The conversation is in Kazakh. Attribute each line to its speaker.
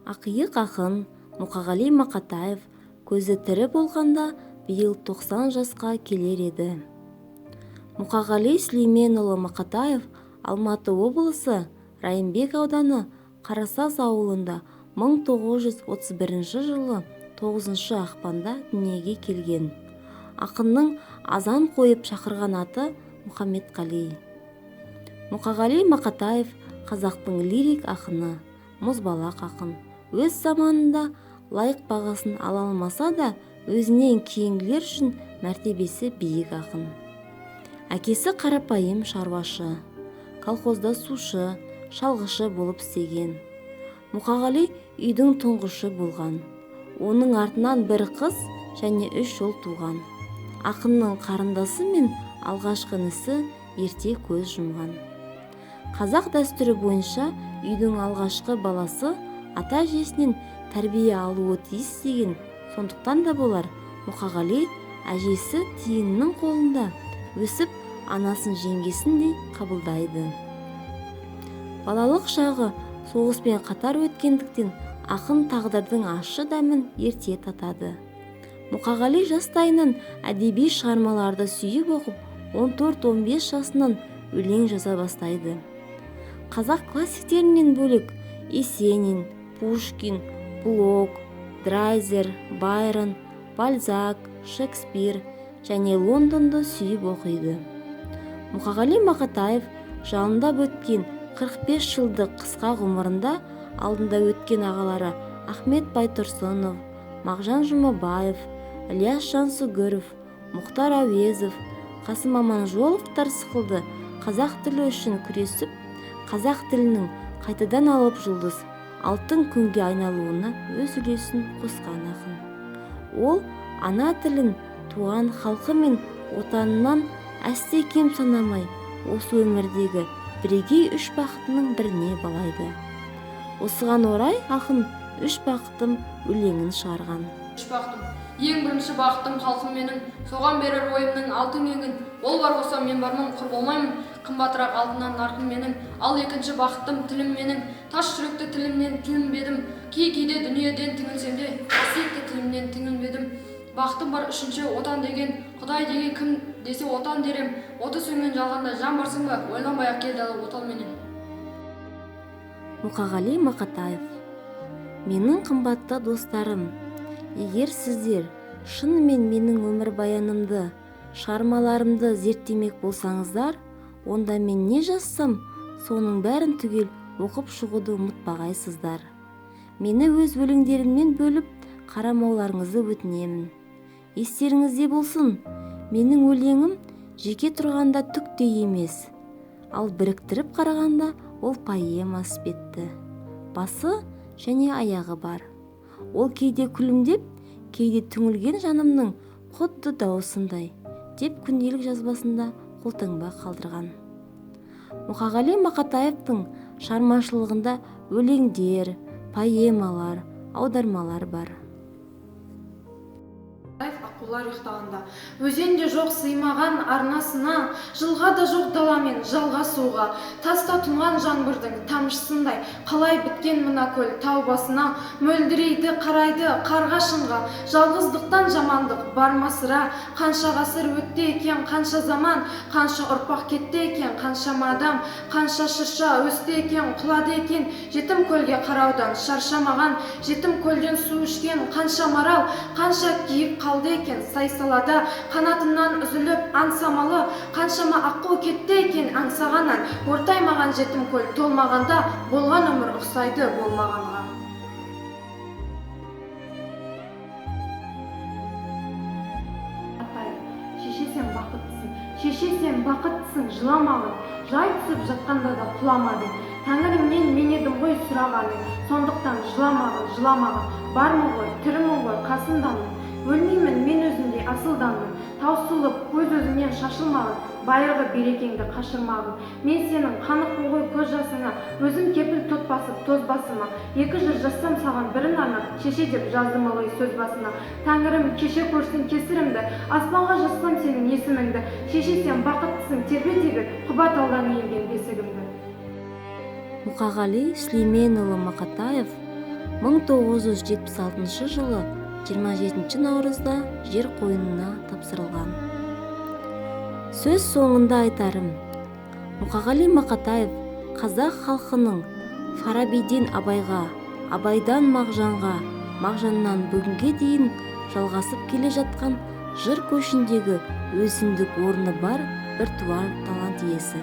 Speaker 1: Ақиық ақын Мұқағали Мақатаев көзі тірі болғанда биыл 90 жасқа келер еді. Мұқағали Сүлейменұлы Мақатаев Алматы облысы Райымбек ауданы Қарасаз ауылында 1931 жылы 9 ақпанда дүниеге келген. Ақынның азан қойып шақырған аты Мұхаммедқали. Мұқағали Мақатаев қазақтың лирик ақыны, мұзбалақ ақын. Өз заманында лайық бағасын ала алмаса да, өзінен кейінгілер үшін мәртебесі биік ақын. Әкесі қарапайым шаруашы, колхозда сушы, шалғышы болып істеген. Мұқағали үйдің тұңғышы болған. Оның артынан бір қыз және 3 ұл туған. Ақынның қарындасы мен алғашқы інісі ерте көз жұмған. Қазақ дәстүрі бойынша үйдің алғашқы баласы ата-әжесінен тәрбие алуы тиіс деген, сондықтан да болар Мұқағали әжесі Тиіннің қолында өсіп, анасын жеңгесіндей қабылдайды. Балалық шағы соғыспен қатар өткендіктен ақын тағдырдың ащы дәмін ерте татады. Мұқағали жастайынан әдеби шығармаларды сүйіп оқып, 14-15 жасынан өлең жаза бастайды. Қазақ классиктерінен бөлек Есенин, Пушкин, Блок, Драйзер, Байрон, Бальзак, Шекспир және Лондонды сүйіп оқиды. Мұқағали Мақатаев жалындап өткен 45 жылдық қысқа ғұмырында алдында өткен ағалары Ахмет Байтұрсынов, Мағжан Жұмабаев, Ілияс Жансүгіров, Мұхтар Әуезов, Қасым Аманжоловтар сықылды қазақ тілі үшін күресіп, қазақ тілінің қайтадан алып жұлдыз алтын күнге айналуына өз үлесін қосқан ақын. Ол ана тілін туған халқы мен отанынан әсте кем санамай, осы өмірдегі бірегей үш бақытының біріне балайды. Осыған орай ақын «Үш бақытым» өлеңін шығарған.
Speaker 2: Үш бақытым. Ең бірінші бақытым халқым менің, соған берер ойымның алтын кеңін. Ол бар болса мен бармын, құр болмаймын, қымбатырақ алтыннан нарқым менің. Ал екінші бақытым тілім менің, тас жүректі тілімнен тілінбедім. Кей-кейде дүниеден түңілсем де, қасиетті тілімнен түңілмедім. Бақытым бар үшінші отан деген, Құдай деген кім десе отан дерем. Оты сөнген жалғанда жан барсың ба, ойланбай ақ келді алып отал менен.
Speaker 1: Мұқағали Мақатаев. Менің қымбатты достарым, егер сіздер шынымен менің өмірбаянымды, шығармаларымды зерттемек болсаңыздар, онда мен не жазсам, соның бәрін түгел оқып шығуды ұмытпағайсыздар. Мені өз өлеңдерімнен бөліп қарамауларыңызды өтінемін. Естеріңізде болсын, менің өлеңім жеке тұрғанда түк те емес, ал біріктіріп қарағанда ол поэма іспетті. Басы және аяғы бар. Ол кейде күлімдеп, кейде түңілген жанымның құдды дауысындай, деп күнделік жазбасында қолтаңба қалдырған. Мұқағали Мақатаевтың шығармашылығында өлеңдер, поэмалар, аудармалар бар.
Speaker 3: Аққулар ұйықтағанда өзен де жоқ сыймаған арнасына, жылға да жоқ даламен жалғасуға, таста тұнған жаңбырдың тамшысындай қалай біткен мына көл тау басына, мөлдірейді қарайды қарға шыңға, жалғыздықтан жамандық бар ма сыра, қанша ғасыр өтті екен, қанша заман, қанша ұрпақ кетті екен, қаншама адам, қанша шырша өсті екен, құлады екен, жетім көлге қараудан шаршамаған, жетім көлден су ішкен қанша марал, қанша киік қалды екен сай салада, қанатынан үзіліп аң самалы, қаншама аққу кетті екен аңсағаннан, ортаймаған жетім көл толмағанда, болған өмір ұқсайды болмағанға. Шеше сен бақыттысың, шеше сен бақыттысың, жыламағын, жай түсіп жатқанда да құламадың. Тәңірімнен мен едім ғой сұрағаның, сондықтан жыламағын, жыламағын, бармын ғой, тірімін ғой, қасындамын. Өлмеймін, мен өзімдей асылданмын, таусылып өз-өзімнен шашылмағын, байырғы берекеңді қашырмағын. Мен сенің қанықпын ғой көз жасыңа, өзім кепіл тот басып тоз басыма. Екі жыр жазсам саған бірін арнап, шеше деп жаздым ылғи сөз басына. Тәңірім кеше көрсін кесірімді, аспанға жазсам сенің есіміңді. Шеше сен бақыттысың, тербете бер, құба талдан иілген бесігімді.
Speaker 1: Мұқағали Сүлейменұлы Мақатаев 1976 жылы 27 наурызда жер қойнына тапсырылған. Сөз соңында айтарым, Мұқағали Мақатаев қазақ халқының Фарабиден Абайға, Абайдан Мағжанға, Мағжаннан бүгінге дейін жалғасып келе жатқан жыр көшіндегі өзіндік орны бар біртуар талант иесі.